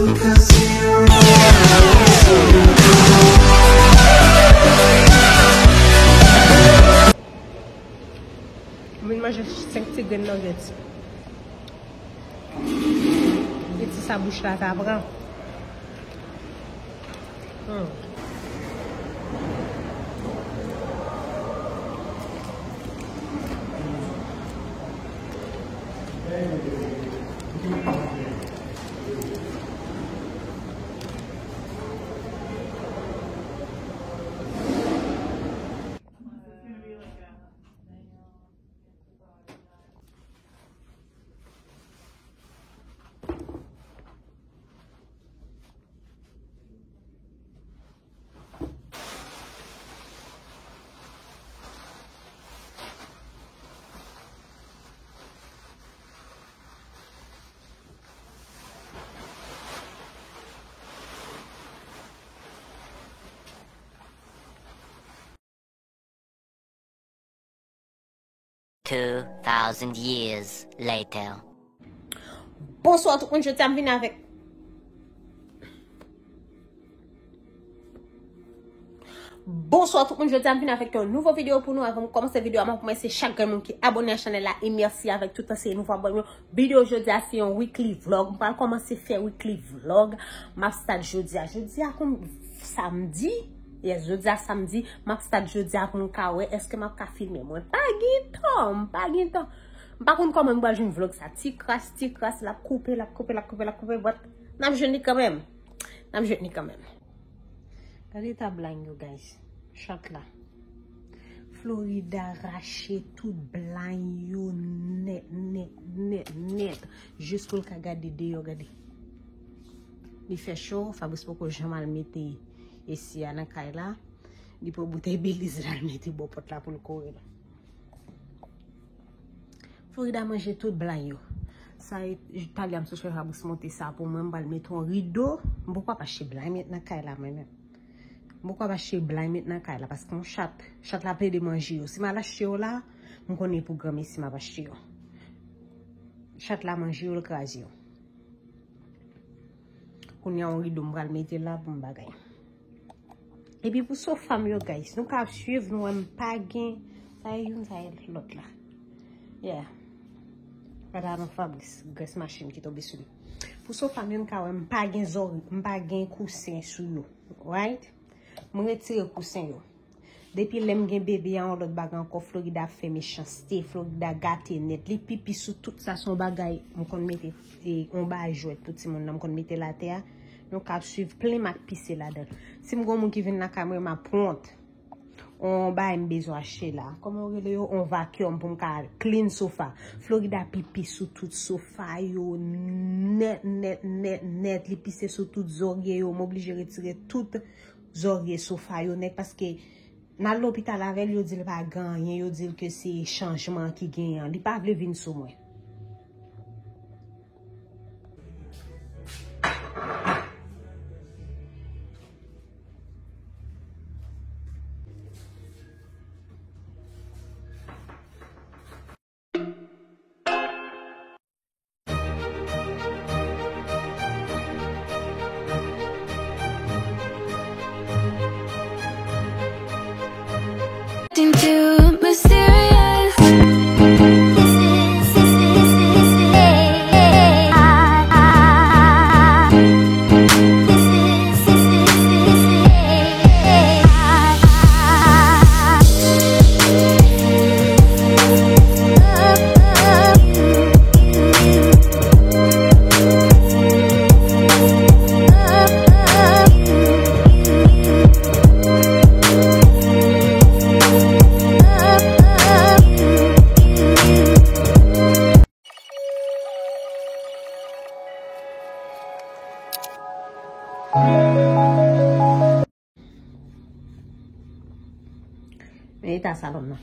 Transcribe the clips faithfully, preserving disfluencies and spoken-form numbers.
M vin manje senk ti grenn nuggets. E ti sa bouch la ta pran. Hmm. Two thousand years later. Bonswa tout moun, jodi a m vin avèk Bonswa tout moun, jodi a m vin avèk yon nouvo videyo pou nou. Avan m kòmanse videyo a, m ap remèsye chak grenn moun ki abòne a chanèl la e mèsi avèk tout ansyen nouvo abòne yo. Videyo jodi a se yon weekly vlog. M pral kòmanse fè weekly vlog. M ap start jodi a. Jodi a konn samdi. Yes, jodi a samdi. M ap start jodi a pou m ka wè èske m ap ka filme. Mwen pa gen tan, m pa gen tan. M pa konn kòman m pral jwenn vlog sa. Ti kras, ti kras, l ap koupe, l ap koupe, l ap koupe, l ap koupe, but n ap jwenn li kanmenm. N ap jwenn li kanmenm. Gade eta blind yo, guys. Chat la. Florida rache tout blind yo nèt, nèt, nèt, nèt. Jis pou l ka gade deyò, gade. Li fè cho, Fabrice poko janm al mete esi a nan kay la. Li pran boutèy Belize la, l mete bò pòt la pou l kore l. Florida manje tout blind yo. Sa e, talè a m sou chèz la pou s monte sa pou mwen, m pral mete yon rido. M poko ap achte blind met nan kay la mwen menm. M poko ap achte blind met nan kay la paske yon chat, chat la plede manje yo. Si m al achte yo la, m konnen pou granmesi m ap achte yo. Chat la manje yo, l kraze yo. Kounye a yon rido m pral mete la pou m bagay. Epi pou sofa m yo, guys, nou ka ap swiv, nou wè m pa gen, sa e youn, sa e lòt la. Yeah. Gade a nan Fabrice, grès machin ki tonbe sou li. Pou sofa m yo, nou ka wè m pa gen zòrye, m pa gen kousen sou yo. Right? M retire kousen yo. Depi lè m gen bebe a, yon lòt bagay ankò, Florida ap fè mechanste, Florida gate nèt, li pipi sou tout sa, se yon bagay m konn mete, e, yon bagay jwèt pou timoun nan, m konn mete l atè a, nou ka ap swiv plen m ak pise ladan l. Si m gen yon moun ki vin lakay mwen, m ap wont. On bagay m bezwen achte la. Kòman yo rele yo? On vacuum pou m ka clean sofa. Florida pipi sou tout sofa yo nèt, nèt, nèt, nèt. Li pise sou tout zòrye yo. M oblije retire tout zòrye sofa yo nèt paske n al lopital avè l, yo di l pa gen anyen, yo di l ke se chanjman ki genyen an. Li pa vle vin sou mwen. Nothing too mysterious. Men eta salon nan.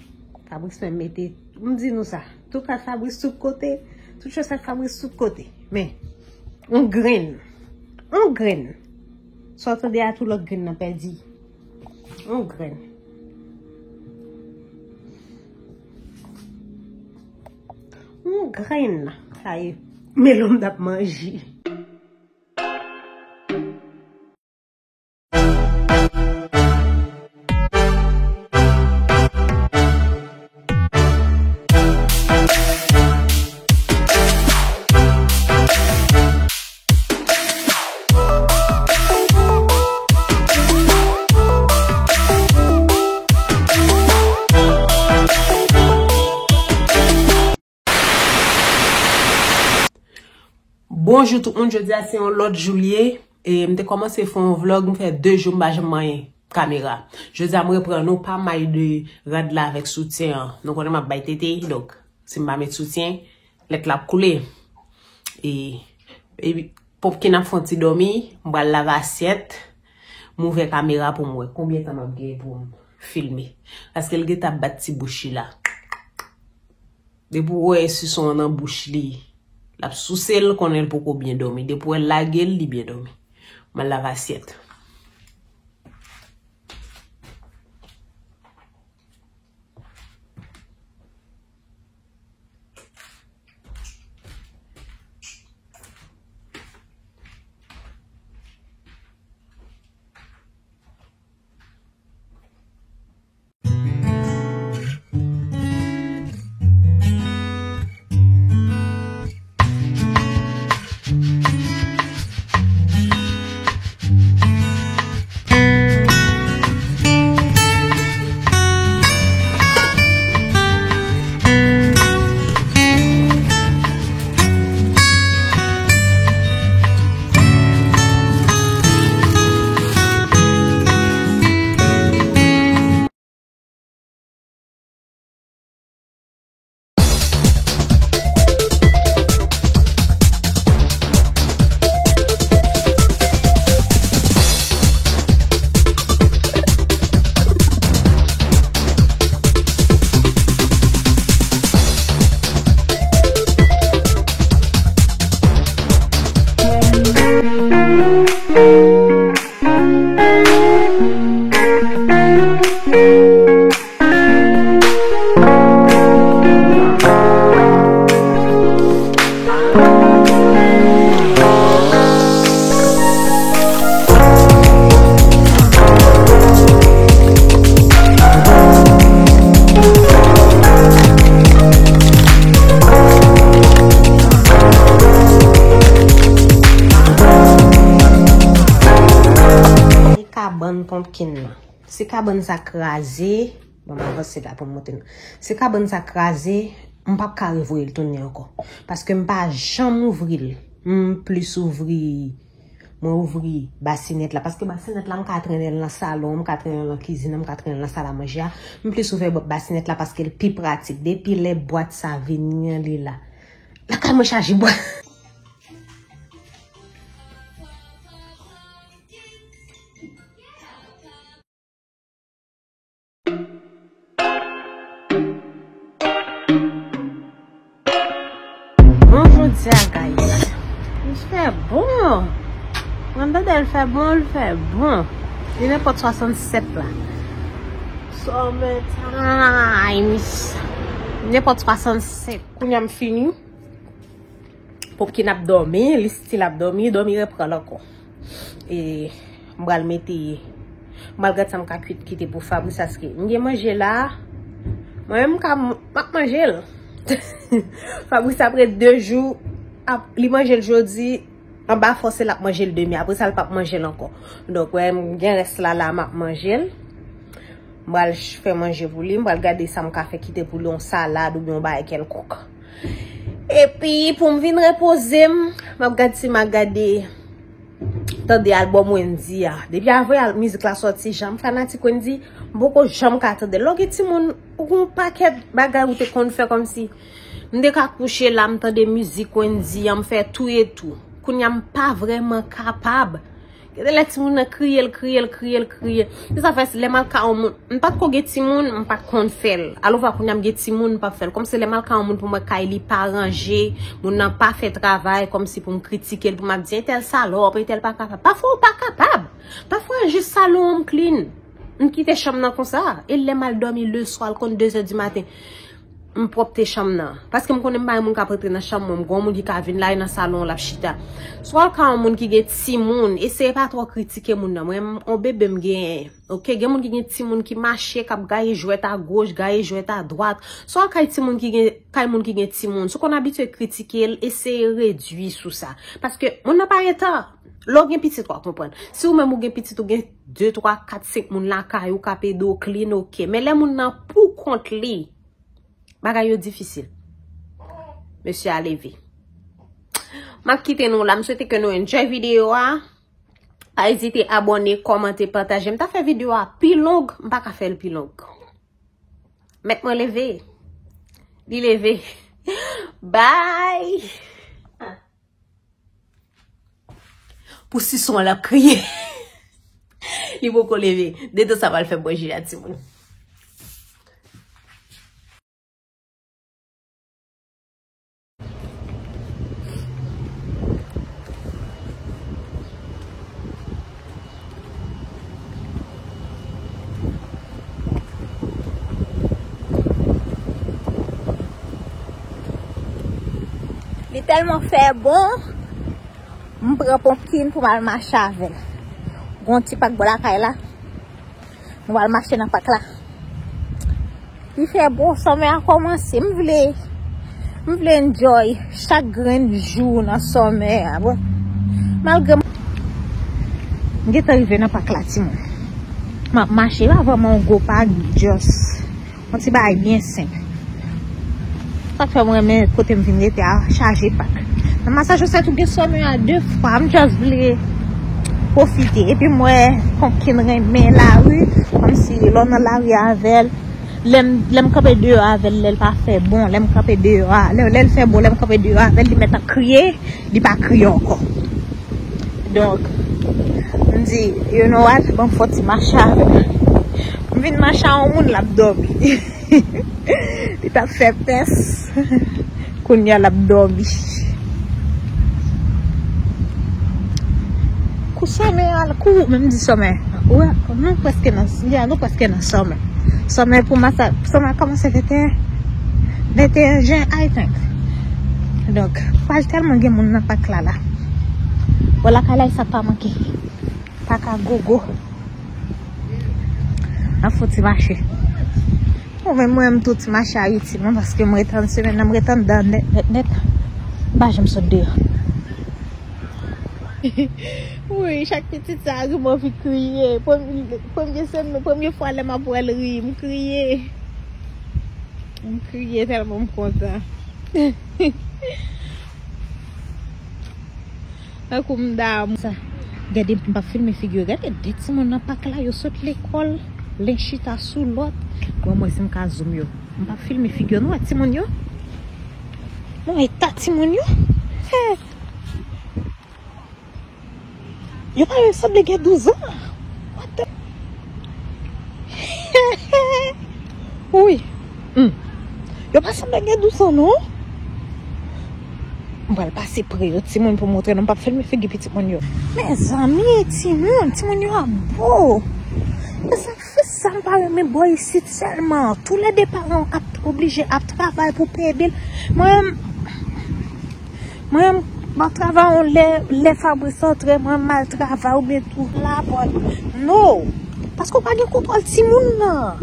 Fabrice menm mete, m di nou sa, tout kat Fabrice tout kote, tout chosèt Fabrice tout kote. Men, yon grenn, yon grenn. Sa w tande a, tout lòt grenn nan pèdi. Yon grenn. Yon grenn. Sa ye, melon m t ap manje. Bonjou tout moun, jodi a se yon lòt jou l ye. E m te kòmanse fè yon vlog, m fè de jou m pa janm manyen kamera. Jodi a m reprann nou pa may de rad la avèk soutyen an. Nou konnen m ap bay tete, donk si m pa met soutyen, lèt la ap koule. E, e Popkin ap fè yon ti dòmi, m pral lave asyèt, m ouvè kamera pou m wè konbyen tan m ap genyen pou m filme. Paske l gentan ap bat ti bouch li la. Depi w wè sison an nan bouch li, l ap souse l, konnen l poko byen dòmi. Depi w wè l lage l, li byen dòmi. M al lave asyèt. Kabann Popkin nan. Si kabann sa kraze, bon, m avanse la pou m montre nou. Si kabann sa kraze, m p ap ka revoye l tounen ankò. Paske m pa janm ouvri l. M plis ouvri, mwen ouvri basinèt la. Paske basinèt la, m ka trennen l nan salon, m ka trennen l nan kizin, m ka trennen l nan sal a manje a. M plis ouvè ba-, basinèt la paske l pi pratik. Depi lè bwat sa vini an, li la. Lakay mwen chaje bwat. Bon, jodi a, guys, li fè bon. Mwen tande l fè bon, l fè bon. Li nenpòt swasannsèt la. Summer times. Nenpòt swasannsèt. Kounye a m fini. Popkin ap dòmi, li still ap dòmi, dòmi reprann l ankò. E m pral mete, m pral gad sa m ka kwit kite pou Fabrice, paske m gen manje la. Mwen menm m ka, m ap manje l. Fabrice apre de jou, ap, li manje l jodi, anba fòse l ap manje l demen. Apre sa, l p ap manje l ankò. Donk, wè, m gen rès la, la, m ap manje l. M pral ch-, fè manje pou li. M pral gade sa m ka fè kite pou li, yon salad oubyen yon bagay kèlkonk. Epi, pou m vin repoze m, m ap gade si m a gade, tande albòm Wendy a. Depi avè al-, mizik la sòti, jan m fanatik Wendy, m poko janm ka tande l. Lè w gen timoun, ou gen yon pakèt bagay ou te konn fè kòmsi. M te ka kouche la, m tande mizik Wendy a, m fè tou e tou. Kounye a m pa vrèman kapab. Gen de lè timoun nan kriye, l kriye, l kriye, l kriye. Se sa fè, lè m al ka yon moun, m pa t ko gen timoun, m pa t konn fè l. Alò, kounye a m gen timoun, m p ap fè l. Kòmsi lè m al ka yon moun pou m wè kay li pa ranje, moun nan pa fè travay, kòmsi pou m kritike l, pou m ap di, entèl salòp, entèl pa kapab. Pafwa, ou pa kapab. Pafwa, jis salon an m clean. M kite chanm nan konsa. E lè m al dòmi leswa, l konn de zè di maten. M pwòpte chanm nan. Paske m konnen m pa yon moun k ap rantre nan chanm mwen. M gon moun ki ka vin la, e nan salon l ap chita. Swa l ka yon moun ki gen timoun, eseye pa twò kritike moun nan. Mwen, m, on bebe m genyen. Oke, gen moun ki gen timoun ki mache, k ap gaye jwèt a goch, gaye jwèt a dwat. Swa l kay timoun ki gen, kay moun ki gen timoun. Si w konn abitye kritike l, eseye redui sou sa. Paske moun nan pa gen tan. Lè w gen pitit, w a konprann. Si ou menm ou gen pitit, ou gen de, twa, kat, senk moun lakay ou k ap ede w clean, oke. Men lè moun nan pou kont li, bagay yo difisil. Mesye a leve. M ap kite nou la. M swete ke nou enjoy videyo a. Pa ezite abòne, kòmante, pataje. M ta fè videyo a pi long, m pa ka fè l pi long. Mèt mwen leve. Li leve. Bye! Pou sison an l ap kriye. Li poko leve. Detan sa pral fè bwè ji a timoun. Li tèlman fè bon, m pran Pumpkin pou m al mache avè l. Gon ti pak bò lakay la. Nou al mache nan pak la. Li fè bon, summer a kòmanse. M vle, m vle enjoy chak grenn jou nan summer a. Bon, malgre m, m gentan rive nan pak la, timoun. M ap mache, pa vrèman yon gwo pak, just yon ti bagay byen senp. Sa k fè mwen renmen kote m vin rete a chaje pak. Nan Massachusetts, ou gen summer a de fwa. M just vle pwofite. Epi m wè Pumpkin renmen lari. Kòmsi lè w nan lari avè l, lè m, lè m kanpe deyò avè l, lè l pa fè bon, lè m kanpe deyò a, lè, lè l fè bon, lè m kanpe deyò avè l, li mèt ap kriye, li pa kriye ankò. Donk, m di, you know what, ban m fè yon ti mache avè l. M vin mache a yon moun, l ap dòmi. Li t ap fè pens. Kounye a l ap dòmi. Kou summer a, kou, men m di summer. Wè, nou prèske nan, ya, nou prèske nan summer. Summer pou Masa, summer kòmanse venteyen, venteyen jen, I think. Donk, pral tèlman gen moun nan pak la, la. Bon, lakay la, sa pa manke. Pak a gogo. N ap fè yon ti mache. Bon, men mwen, m tou ti mache a ritm, paske m ret an semèn nan, m ret anndan nèt, nèt, nèt. M pa janm sot deyò. Wi, chak pitit sa a, m anvi kriye. Premye, premye semèn, premye fwa lè m ap wè l ri, m kriye. M kriye tèlman m kontan. Tankou m damou sa. Gade, m p ap filme figi yo. Gade de timoun nan pak la, yo sot lekòl, len chita sou lòt. Bon, mwen si m ka zoom yo. M p ap filme figi yo. Nou wè timoun yo? Nou wè eta timoun yo? He. Yo pa yo sanble gen douz an. What the? Wi. Hmm. Yo pa sanble gen douz an, non. M pral pase pre yo, timoun, pou montre nou. M p ap filme figi pitit moun yo. Mezanmi, timoun, timoun yo ap bo. E sa k fè sa m pa renmen bò isit sèlman. Toulède paran ap oblije ap travay pou peye bil. Mwen, Mwen, m ap travay yon lè, lè Fabrice antre, mwen, m al travay oubyen tou la, but no. Paske w pa gen kontwòl timoun nan.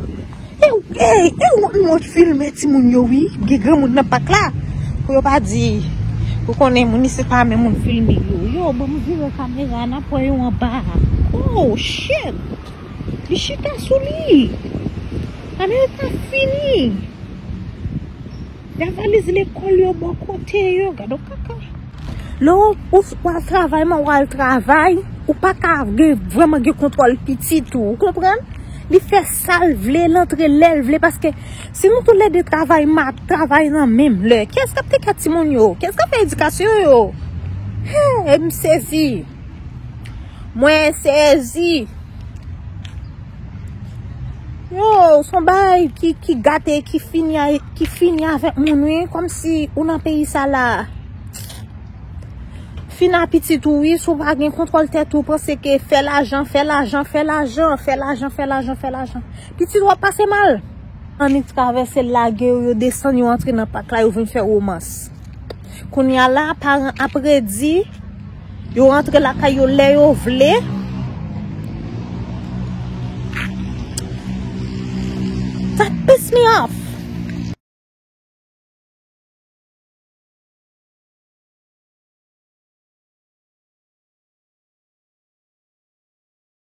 E, e, e w ap mòd filme timoun yo, wi. Gen granmoun nan pak la. Pou yo pa di, ou konnen moun isit pa renmen moun filme yo. Yo, ban m vire kamera a, n ap wè yo anba a. Oh, shit. Li chita sou li. Amerika fini. Gen valiz lekòl yo bò kote yo, gad on kaka. Lè w, ou, w al travay, man, w al travay, ou pa ka gen, vrèman gen kontwòl pitit ou, ou konprann? Li fè sa l vle, l antre lè l vle, paske si nou toulède travay, m ap travay nan menm lè. Kiyès k ap teke timoun yo? Kiyès k ap fè edikasyon yo? He, m sezi. Mwen sezi. Yo, se yon bagay ki, ki gate, ki fini a, ki fini avèk moun, wi. Kòmsi ou nan peyi sa la. Fin a pitit ou, wi, si w pa gen kontwòl tèt ou, panse ke fè lajan, fè lajan, fè lajan, fè lajan, fè lajan, fè lajan. Pitit w ap pase mal. Annik travèse lage yo, yo desann, yo antre nan pak la, yo vin fè womans. Kounye a la, paran ap redi, yo rantre lakay yo lè yo vle. That piss me off.